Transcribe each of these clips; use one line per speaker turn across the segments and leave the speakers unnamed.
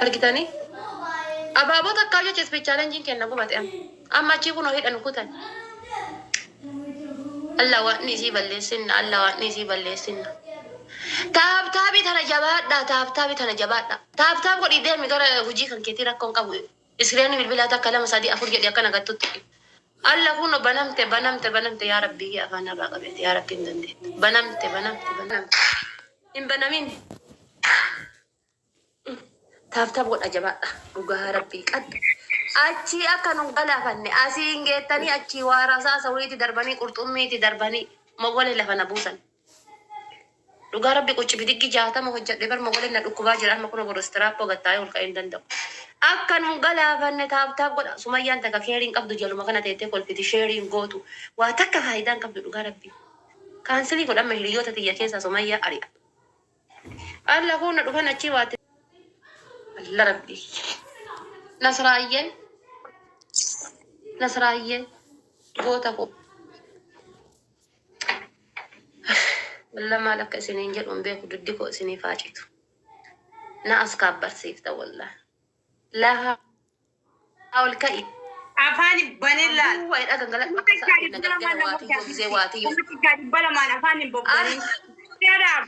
Argitanii? Abaaboo takkaa jecha speed challenge kenna gubate amma. Amma achii kunoo hidhan kutan. Allah waan isii balleessinna. Allah waan isii balleessinna. Tap tapii tana jabaadha. Tap tapii tana jabaadha. Tap tap godhii deemi gara hojii kan keetii rakkoon qabu. Screenii bilbilaa takka, lama, sadii, afur jedhi akkana gattutti. Alla kun banamte, banamte, banamte. Yaa Rabbii, afaan irraa qabeeti. Yaa Rabbii, hin dandeettu. Banamte, banamte, banamte. Hin banamin. Tap tap godha, jabaadha. Dhugaa Rabbii qadda. Achii akka nu galaafanne asiin geettanii achii waa rasaasa wayiitti darbanii, qurxummiitti darbanii mogolee lafa na buusan. Dhugaa Rabbi, qucci bidiggi 60 hojjedhe bar, mogolee na dhukkubaa jira amma. Kun boru istiraappoo gattaa'ee ol ka'ee hin danda'u. Akka nu galaafanne tap tap godha. Sumayyaan takka keeriin qabdu, jaluma kana teettee kolfiti, shareiin gootu. Waa takka faayidaan qabdu, dhugaa Rabbi. Cancelii godhama hiriyoota tiyya keessaa Sumayyaa ari'a. Alla kun na dhufan achii waate. Alla Rabbi. Nasraayyee. Nasraayyee. Goota koo. Walla maal akka isiniin jedhu hin beeku, duddi koo isiniif haa citu. Na as kaabbarsiifta walla. Lafa ol ka'i.
Afaan banee laal.
Duwwaa hidha gangaladhu akka sa'aatii na galgala waatiyyoo gisee waatiyyoo.
200,000 afaan hin bobbanin. Shut up.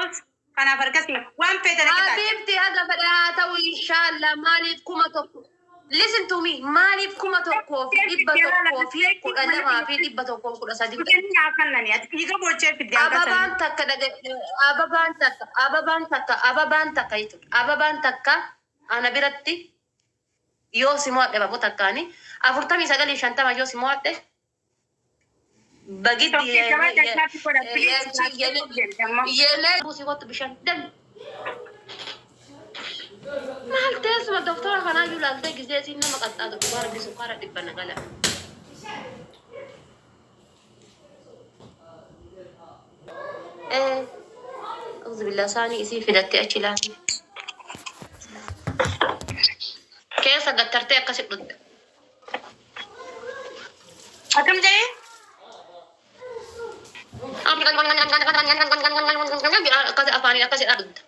Us. Kanaaf harkasii waan feete na qixaaxe.
Habibti, haga fedhe haa ta'u, inshallah. Maaliif 1000, listen to me, maaliif 1112,113 godhe?
Kennaa akkanani ati dhiiga boochee fidde hanqasan.
Ababaan takka ababaan takka, ababaan takka, ababaan takka jechuudha. Ababaan takka ana biratti yoo si mo'adhe, abaaboo takkaani 49 50 yoo si mo'adhe bagiddi.
Tokkicha bakka isaatti godha, please.
Yelee buusii kottu, bishaan dem. Maal teessuma doktora kanaayyuu laaltee gizee isiin nama qaxxaatu, dhugaa Rabbi, sukkaara 100 na gala. Auzubillah, saanii isii fidattee achi ilaalte. Keessa gattartee akkasi dhugde.
Akkam jedhee?
Akkasi afaaniin akkasi dhugde.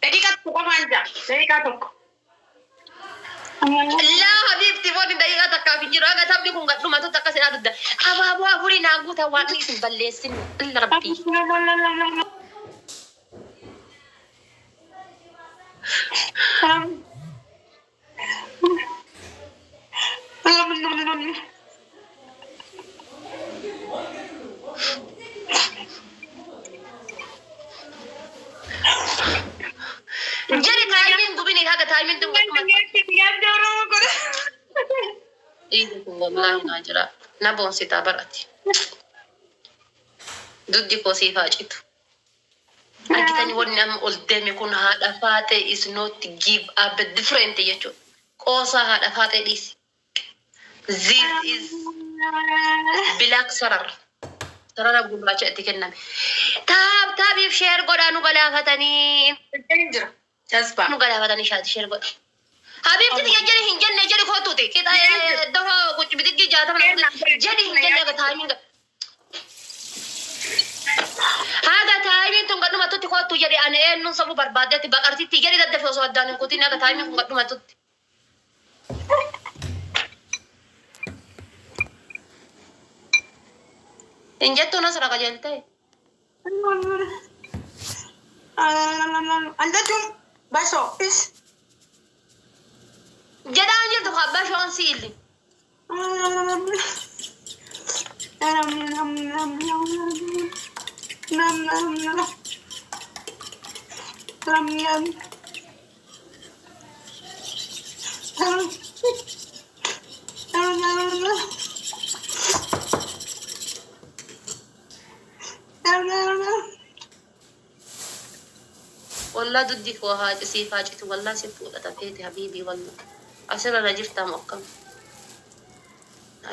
Daqiiqaa 1 qofaan jira. Daqiiqaa 1.
Laa habiibti, booni daqiiqaa takkaaf hin jiru. Aga taphni kun gadhumatutti akkasi dhugda. Abaaboo afurii naa guutaa, waan isin balleessin. Alla Rabbii. Jedhi, timeiin gubini haga timeiin tun gadhumatu. Dhiigni kun wallaahi naa jira. Na boonsitaa barati. Duddi koo siif haa citu. Argitanii, wanni amma ol deeme kun haadha faaxee is not give up different jechuudha. Qoosaa haadha faaxee dhiisi. This is black sarar. Sarara gurraacha itti kenname. Tap tapiif share godhaa, nu galaafatanii.
Jira. Tasbaa.
Nu galaafatanii, shaati share godha. Habiibti tiyya, jedhi hin jenne, jedhi kootuuti. Qixa dafoo bidiggi 60 jedhi hin jenne, haga timeiin haga timeiin tun gadhumatutti kootu jedhi. Ani eenyuun sobuu barbaaddetti baqartitti jedhi, daddafe osoo addaan hin kutin haga timeiin kun gadhumatutti. Hin jettuu, Nasra qajeeltee.
Anjachuun basoo is.
Jedhaan jirtu kan bashoon siilli. Wallaa duddi koo haa cisiif haa citu, wallaa si fuudhata feete habiibii, wallaa. Asirra na jirtaa moo akkam?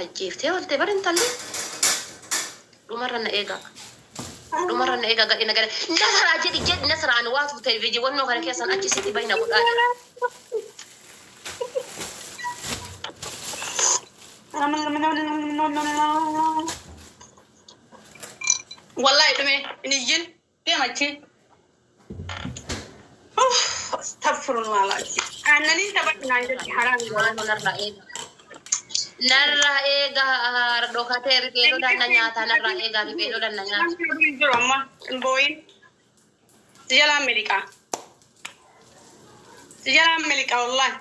Ajjeeftee oolte bar intalli. Dhumarra na eegaa. Dhumarra na eegaa, gadhi na gadhi. Nasraa jedhi, jedhi Nasraa, ani waatu televizyiinii kana keessan achi sitti bahina godhaa jira.
Wallahi dhume hin iyyin deemachi. Uff, astaghfirullah. Aannaniin taphadhu naan jetti haraam.
Maaloo narraa eega. Narraa eega dhokatee riphee lolaan na nyaata narraa eegaa riphee lolaan na nyaata.
Hin jiru amma hin boo'in. Si jalaan miliqaa. Si jalaan miliqaa wallahi.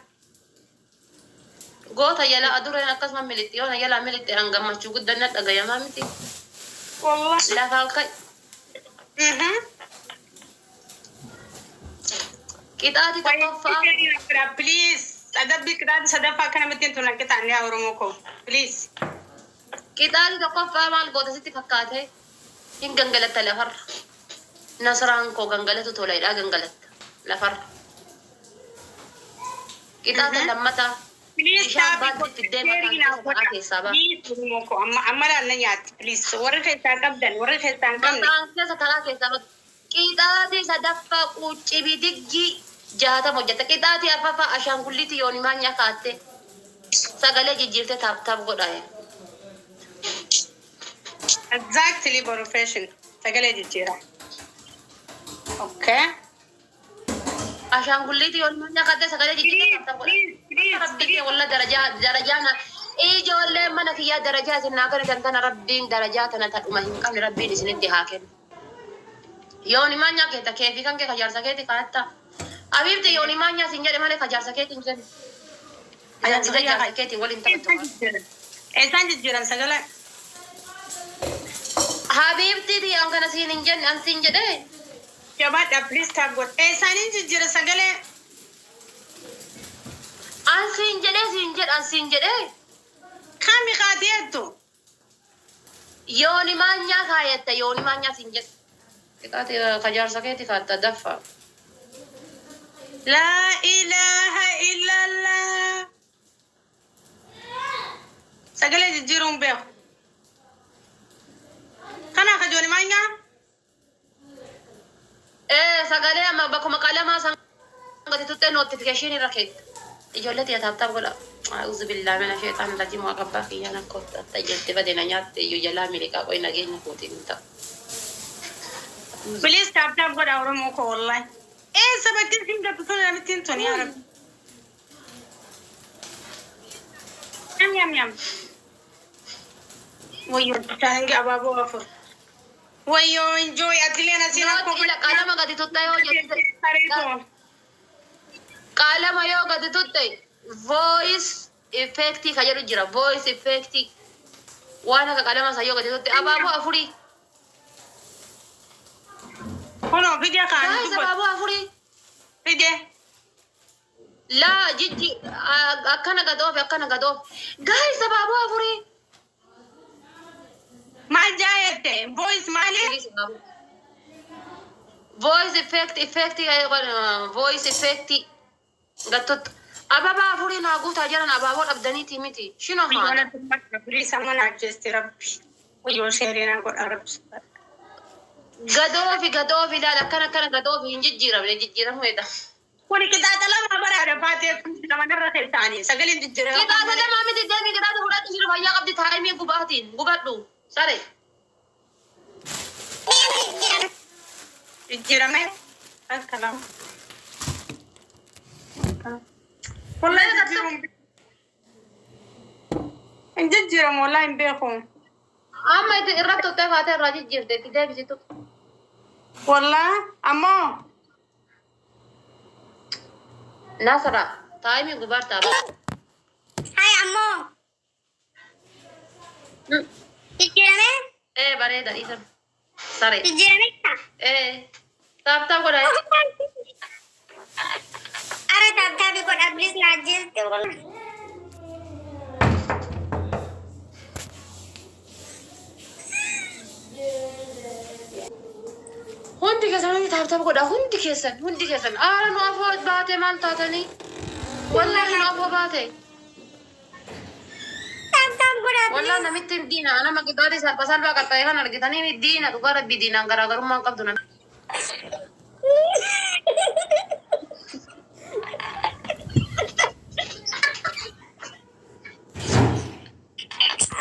Goota jala adureen akkasuma militti yoo na jalaa militti an gammachuu guddaan na dhagayamaa miti.
Wallahi.
Lafaan ka'i. Qixaati tokkoffaa.
Please. Adabbii qixaati sadaffaa akka namatti hin tolle qixaanni yaa Oromoo koo. Please.
Qixaati tokkoffaa maal goota sitti fakkaate? Hin gangalatta lafarra. Nasraan koo gangalatu toleedha gangalatta lafarra. Qixaata lammataa.
Please
Bishaan
taabii
baatti fiddee mataan keessa karaa keessaa ba'a.
Please Oromoo koo amma amma laal na nyaatti. Please warri keessaa qabdan warri keessaa hin qabne.
Mataan keessa karaa keessaa ba'a. Qixaatii sadaffaa quuccibii diggii 60 hojjeta. Qixaatii arfaffaa ashaangulliitii yooni maanyaa kaatte. Sagalee jijjiirtee tap tap godha.
Exactly profession. Sagalee jijjiira. Okay.
Ashaangulliitii yooni maanyaa kaatte sagalee jijjiirtee tap tap godha.
Please, please,
Rabbi kee walla darajaa darajaa na ijoollee mana kiyyaa darajaa isin naa kennitan tana rabbiin darajaa tana tadhuma hin qabne rabbiin isinitti haa kennu. Yooni maanyaa keetta keefi kan kee kajaarsa keeti kaatta. Habiibti yooni maanyaa sin jedhe malee kajaarsa keeti hin jenne. Isa jaarsa keetiin waliin taphattu.
Eessaan jijjiiran sagalee?
Habiibti an kana siin hin jenne an siin jedhe.
Jabaadha please tap godha. Eessaan jijjiira sagalee?
An siin jedhe siin jedhe an siin jedhe.
Kami qaateettu?
Yooni maanyaa kaayatta yooni maanyaa siin jedhe. Xiqqaati kajaarsa keeti kaatta daffa.
Laa ilaaha illallah. Sagalee jijjiiruun beeku. Kana kajooni maanyaa?
Ee sagalee amma bakkuma qalamaa san gadi tuttee notification irra keetta. Ijoollee tiyya tap tap godha. A'uuzu billaahi mina sheexaan rajiim waa qabbaa kiyyaan akka hojjetta jetti bade na nyaatte iyyuu jalaa miliqaa qoy nageenya kootiin hin ta'u.
Please tap tap godha Oromoo koo wallahi. Eessa bakki isin gattu sun namittiin tun yaa Rabbi. Yam yam yam. Wayyoo challenge abaaboo afur. Wayyoo enjoy atileen asiin
Yoo ila qalama gadi tutte yoo jette qalama yoo gadi tutte voice effect ka jedhu jira voice effect waan akka qalama isaa yoo gadi tutte abaaboo afurii.
Kunoo fidee kaan
Guys
dubbatu.
Abaaboo afurii.
Fidee.
Laa jijji akkana gadoofi akkana gadoofi. Guys abaaboo afurii.
Maal jaayette? Voice maali?
Voice effect effect voice effect gattut ababa afurii naa guutaa jiran abaaboo dhabdaniiti miti shino haadha.
Please amma na ajjeesti Rabbi. Wayyoo sheerii na godha Rabbi.
Gadoofi gadoofi ilaala akkana akkana gadoofi hin jijjiiramne jijjiiramuu hedha.
Kuni qixaaxa lama baraadha baatee kun lama narra ta'anii sagaleen jijjiirama.
Qixaaxa lama miti deemii qixaaxa fudhadhu jiru fayyaa qabdi taa'imii gubaatiin gubadhu sare.
Jijjiirame akka lama. Wallahi jijjiiramu. Hin jijjiiramu wallahi hin beeku.
Amma itti irratti tuttee kaatee irraa jijjiirte itti deebisitu.
Wallahi ammoo
Nasra taa'imii gubaartaa bara.
Hai ammoo jijjiirame
Ee bareeda dhiisan sare.
Jijjiirame.
Ee tap tap godhaa.
Ara tap tap godha please na ajjeeste wallahi.
Hundi keessan hundi tap tap godha hundi keessan aara nu afoo baate maal taatanii wallahi nu afoo baate.
Tap tap godha
Wallahi namitti diina nama qixaatii salpha salphaa qaxxa'ee kan argitanii diina dhugaa rabbii diinaan garaagarummaa hin qabdu namni.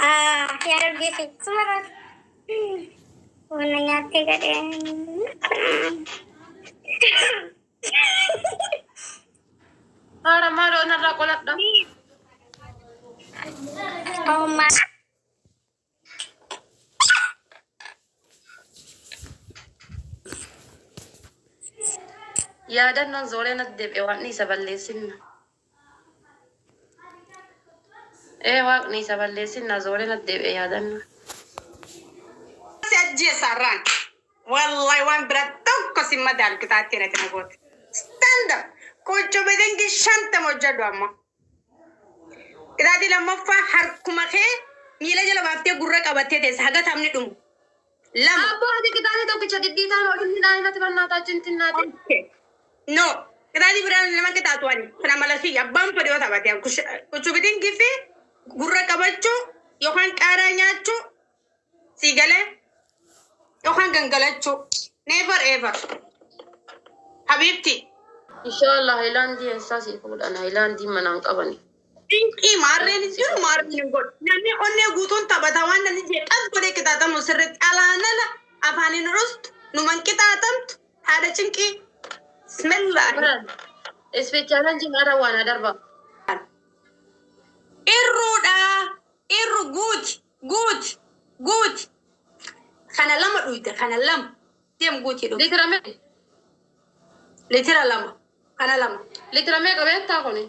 Ah, yaa Rabbi sumara. Waan nyaattee gadhee.
Haara maaloo narraa qoladha.
Oh my.
Yaadannoon zooree natti deebi'e waaqni isa balleessinna. Ee waaqni isa balleessinna zooree natti deebi'e yaadannoon.
Si ajjeesarraan. Wallahi waan bira tokko si madaalu qixaattee natti na goote. Stand up. Qoccobee 50 hojjedhu amma. Qixaatii lammaffaa harkuma kee miila jala baaftee gurra qabattee teessa haga taphni dhumu. Lama.
Abbaa ati qixaatii tokkicha dhidhiitaan olitti naannatti bannaataa cintinnaati.
Okay. No. Qixaatii biraan nama qixaatu ani. Kana mala kiyya abbaan fedhe yoo taphate. Qoccobee gifi gurra qabachuu yookaan qaaraa nyaachuu si galee yookaan gangalachuu. Never ever. Habibti.
Inshallah Haayilaandii eessaa sii fuudhan Haayilaandii manaan qabani.
Dinqii maarreen hin jiru maarreen hin godhu. Namni onnee guutuun taphata waan namni jee qas godhee qixaaxamu sirriitti alaanala afaan hin rustu numan qixaaxamtu haadha cinqii. Bismillah.
Biraan ispeechaalaan jimaara waan adarba.
Irruudha. Irru guuti guuti guuti. Kana lama dhuyte kana lama. Deem guuti dhugi.
Litira meeqa?
Litira lama. Kana lama.
Litira meeqa beektaa kuni?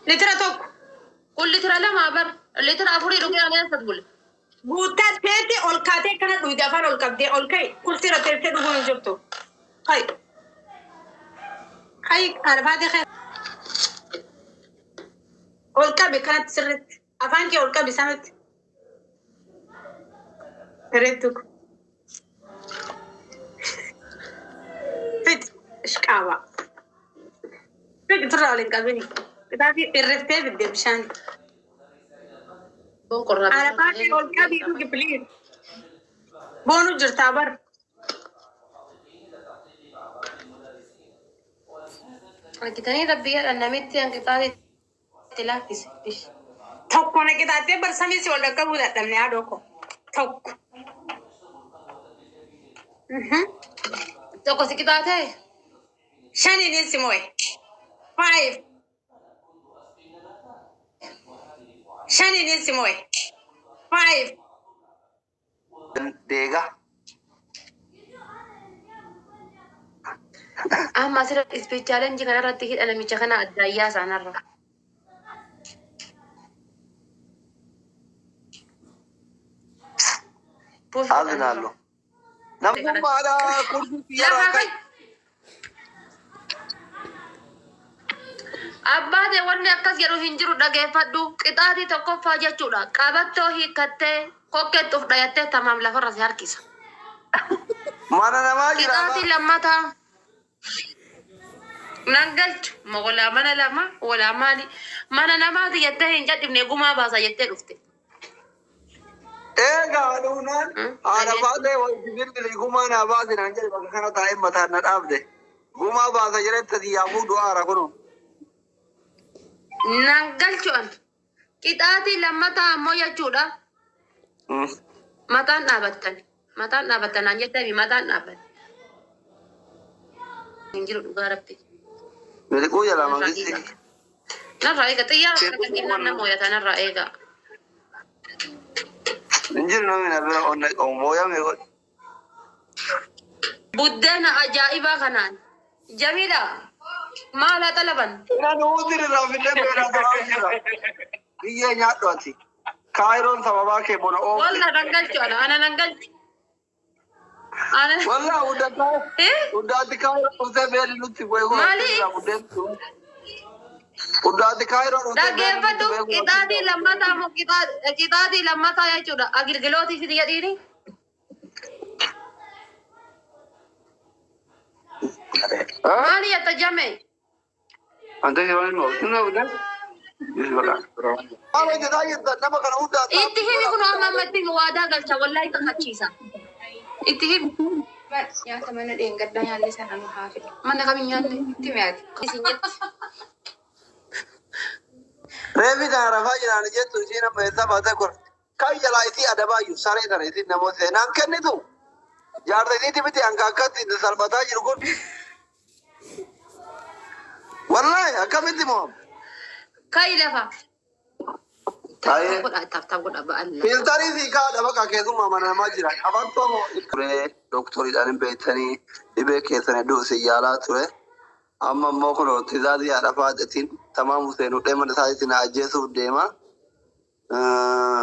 Litira tokko.
Kun litira lama bar. Litira afurii dhugee ani eessa bule?
Guuttaa teetti ol kaatee kana dhuyte afaan ol qabdee ol ka'i. Kursiirra teessee dhuguu hin jirtu. Hayi. Hayi arfaatee hayi. Ol qabi kanatti sirriitti. Afaan kee ol qabi sanatti. Sirriitti. Fix. Ishqaaba. Fix turraa ol hin qabini. Qixaatii irriftee fidde bishaan.
Boonkorraa
Arafaa kee ol qabii dhugi please. Boonu jirtaa bar.
Argitanii rabbi jedhan namitti hanqixaatii itti laaffise.
Tokko na qixaattee bar samii si ol dhaqqabuu dadhabne haadhoo koo. Tokko.
Tokko si qixaatee?
Shaniin si moo'e. Five. Shaniin si moo'e. Five.
Deega.
Amma asirra ispeechaalenjii kanarratti hidha namicha kana addaayyaa isaanarra.
Azinaallo. Namummaadha kursii xiyyaarraa
Lafa
ka'e.
Abbaate wanni akkas jedhu hin jiru dhageeffadhu. Qixaatii tokkoffaa jechuudha. Qabattoo hiikkattee kokkeetti of dhayattee tamaam lafarra si harkisa.
Mana namaa jira.
Qixaatii lammataa. Nan galchu walaa mana lama walaa maali mana namaati jettee hin jedhifne gumaa baasa jettee dhufte.
Eegaa dhuunaan haadha baatee wayitti bilbili gumaa naa baasi naan jedhe bakka kana taa'ee mataan na dhaabde. Gumaa baasa jedhette xiyyaafuu du'aara kunoo.
Nan galchu an. Qixaatii lammataa ammoo jechuudha. Mataan dhaabattan. Mataan dhaabattan naan jettee mataan dhaabbatte. Hin jiru dhugaa rabbi.
Miliquu jala mangisti.
Narraa eega xiyyaara kana kennaan nama hooyata narraa eega.
Hin jiru namni na bira onna mooyame godhe.
Buddeena ajaa'ibaa kanaan. Jamiila maal haa xalaban?
Nan uutiri irraa fidee beelaa ta'aa jira. Biyyee nyaadhu ati. Kaayiroon sababaa kee bona oofte.
Walla nan galchu ana ana nan galchu. Ana
Wallaa uddataa
Eh?
uddaatti kaayiroo dhuftee beelli nutti bu'ee godhe.
Maali?
Uddaatti kaayiroo dhuftee beelli nutti
Dhaggeeffadhu
bu'ee godhe.
qixaatii lammataa moo qixaatii lammataa jechuudha. Agilgilootii fidi jedhiini. Maali jetta jame?
Ante yeroo inni oolchu na uddaa. Maal hojjetaa jirtan nama kana hundaa
Itti himi kun amma ammatti waadaa galcha wallaahi kakachiisa. Itti himi.
Nyaata mana dheengaddaa nyaanne sana nu haa fidu.
Mana kamiin nyaanne?
Itti mi'aati.
Isin jetti.
Reefi kana rafaa jiraan jettu isiin amma eessa baatee kor. Kan jalaa isii adabaayyuu saree sana isiin namoota seenaan kennitu. Jaarsa isiiti miti hanga akkatti salphataa jiru kun. Wallaahi akkamitti moo?
Kai lafa.
Taa'ee.
Tap tap godha tap tap godha ba'alla.
Filtarii fi kaadha bakka keessumaa mana namaa jira. Abartoo moo? Ture doktoriidhaan hin beektanii dhibee keessan hedduu isin yaalaa ture. Amma immoo kun tizaazii haadha faaxetiin tamaam Hussein hudhee mana isaatiin ajjeesuuf deema.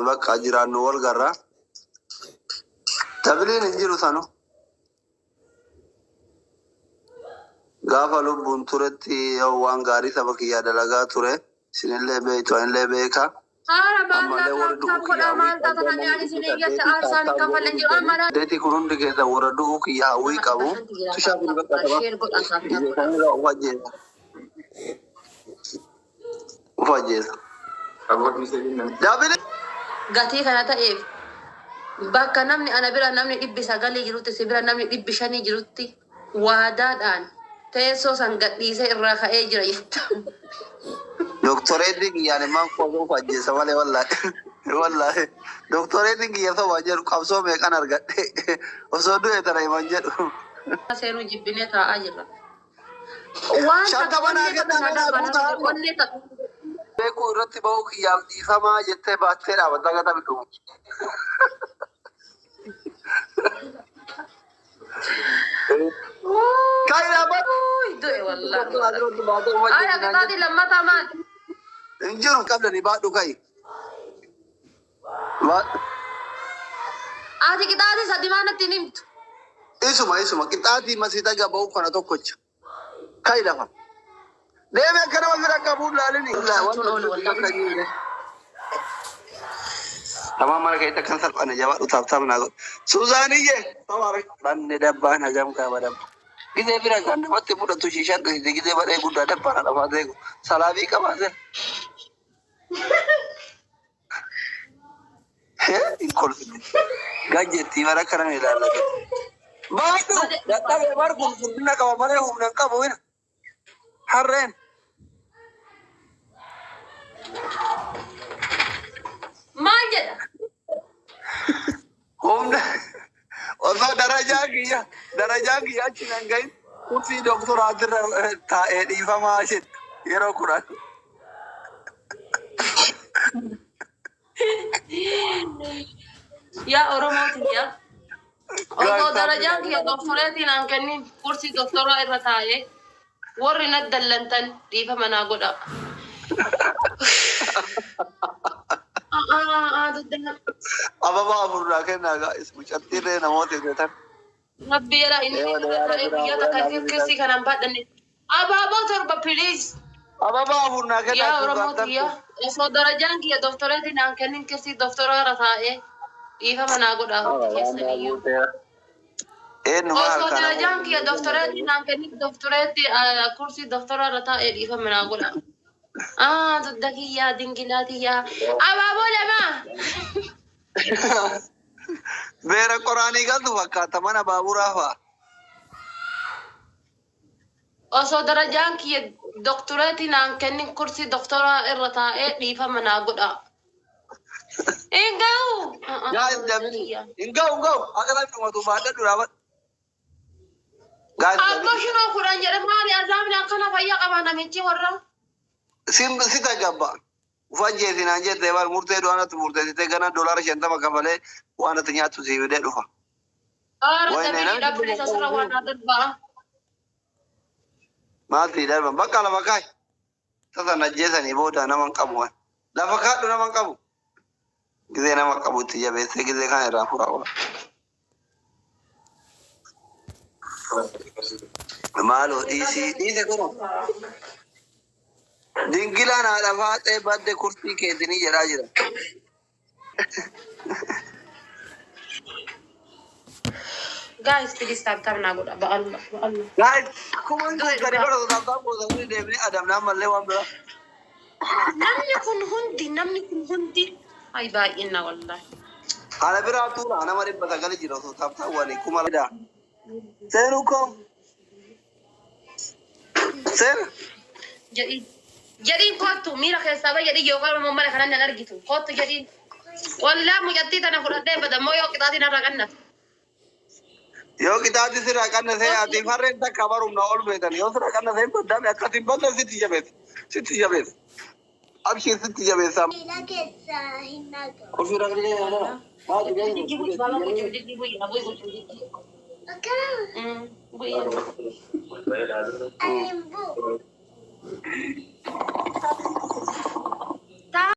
Bakka jiraannu wal garra. Tabiliin hin jiru sanu. Gaafa lubbuun turetti yoo waan gaarii saba kiyyaa dalagaa ture. Isinillee beektu anillee beeka.
Haara
Ammallee
baallaa
warri
tap tap
du'u
godha
kiyyaa hawwii
maal taata
qabdan
ani isin eeggachaa aarsaan hin kanfallan jiru amma laa.
Deeti kun hundi keessa warra du'u kiyyaa hawwii
Nama
qabu.
dhibba shanti jira
Tushaa
tap
kun
tap
bakka
godha
qaba.
share godha tap tap
Ije
godha.
kanarraa of ajjeesa. Of ajjeesa. Daabili.
Gatii kana ta'eef bakka namni ana bira namni 900 jirutti si bira namni 500 jirutti waadaadhaan teessoo san gadhiisee irraa ka'ee jira jetta.
Doktoreetiin kiyyaan immaan qoosoo of ajjeesa malee wallaahi. Wallaahi. Doktoreetiin kiyya soba jedhu qabsoo meeqan argadhe. Osoo du'e tana himan jedhu.
Seenuu jibbinee taa'aa jirra. Waan takka
Shantama naa
onnee takka
kennaa
naa
naa
darbaa
guutaa
namni
harma.
onnee takka.
Beekuu irratti ba'uu kiyyaaf dhiifamaa jettee baattee dhaabatta gata bitu. Kai dhaabbatu.
Uy, du'e wallaahi
Doktora
dhugaadha.
asirratti baatee of
Haadha
ajjeesi naan
qixaatii
jedhu.
lammataa maal?
Hin jiru qabdanii baadhu kai.
Ati qixaatii sadi maa natti hin himtu?
Isuma isuma qixaatii masiita gaba'uu kana tokkocha. Kai lafa. Deemi akka nama bira qabuun laalini.
Ulfaachuun oolu wallaahi.
Tamam mana keessa kan salphane jabaadhu taaf taaf naa godhu. Suuzaaniyye. Banne dabbaan hagam qaba dabba. Gizee bira kan namatti mudatu shiishaan dhufite gizee badhee guddaa dabbaan dhafaa ta'e salaabii qabaate. Hin kolfite. Gajjetti bara kana ni ilaallate. Baadhu
Bade
dadhabee bar kun furdina qaba malee humna hin qabu hina. Harreen.
Maal jedha?
Humna osoo darajaa kiyya achi nan gahin kursii doktoraatirra taa'ee dhiifamaa jedhu yeroo 10.
Yaa Oromootiin yaa. Osoo
Gaazexaa
darajaan kiyya doktoreetiin aan kennin kursii doktoraa irra taa'ee warri na dallantan dhiifama naa godha.
Ababaa afurraa kennaa gaa'is mucattiirree namoota hidhatan.
Rabbi jedha inni
Eewa
irra
yaara
taa'ee
biraa
guyyaa takka
waan
isiif kirsii kanaan baadhanne. Abaaboo torba piliis.
Ababaa afurnaa kennaa
Yaa
Suuzaan
Oromoo
tartu.
tiyya osoo darajaan kiyya doktoreetiin aan kennin kirsii doktoraa irra taa'ee dhiifama naa godhaa hundi keessaniyyuu.
Eenyu maal
Osoo
kana?
darajaan kiyya doktoreetiin aan kennin doktoreetti kursii doktoraa irra taa'ee dhiifama naa godha. Ah, dugda kiyyaa dingilaa tiyyaa abaaboo lama.
Beera qoraanii galtu fakkaata mana baaburaa fa'a.
Osoo darajaan kiyya doktoreetiin aan kennin kursii doktoraa irra taa'ee dhiifama naa godha. Hin ga'u.
Yaa hin dabini. Hin ga'u hin ga'u. Akka namni dhumatu baadhadhu dhaabadhu. Gaazexaa
Abboo shinoo 10 jedhe maali azaabni akkana fayyaa qaba namichi warra.
Si tagabba. Ufajjeesi naan jette bar murtee du'aanatti murteessitee gana $50 kafalee waan ati nyaattu sii fidee dhufa.
Aara
Wayne
dabilii
namni
dhaabbilee sasirra waan naa darbaa.
Maal sii darban bakka lafa kaayi. Tasa najjeesanii booda nama hin qabu waan. Lafa kaadhu nama hin qabu. Gizee nama qabu itti jabeessee gizee kana irraa fura oola. Maaloo dhiisii dhiise kun. Dingilaan haadha faaxee badde kurtii keetinii jedhaa jira.
Guys, please tap tap naa godha. Ba'alla ba'alla.
Guys, kumaan
Du'e
gadi
dhugaa.
bara taphtaa gootanii deemnee adamnaan mallee waan biraa.
Namni kun hundi namni kun hundi ay baay'ina wallahi.
Haala biraa tuura nama 900 jira osoo taphtaa waliin 2000. Seenuu koo seena.
Jedhiin jedhiin kottu miira keessaa bahi jedhiin yookaan immoo mana kanan nan argitu kottu jedhiin. Wallaa mucattii tana fudhadhee badammoo yoo qixaatiin irraa qannatu.
Yoo qixaati sirraa qannasee ati farreen takka barumna ol beetan yoo sirraa qannasee hin baddame akkasiin badda sitti jabeessa. Sitti jabeessa. Abshir sitti jabeessa. Qulfii raglee yaadara.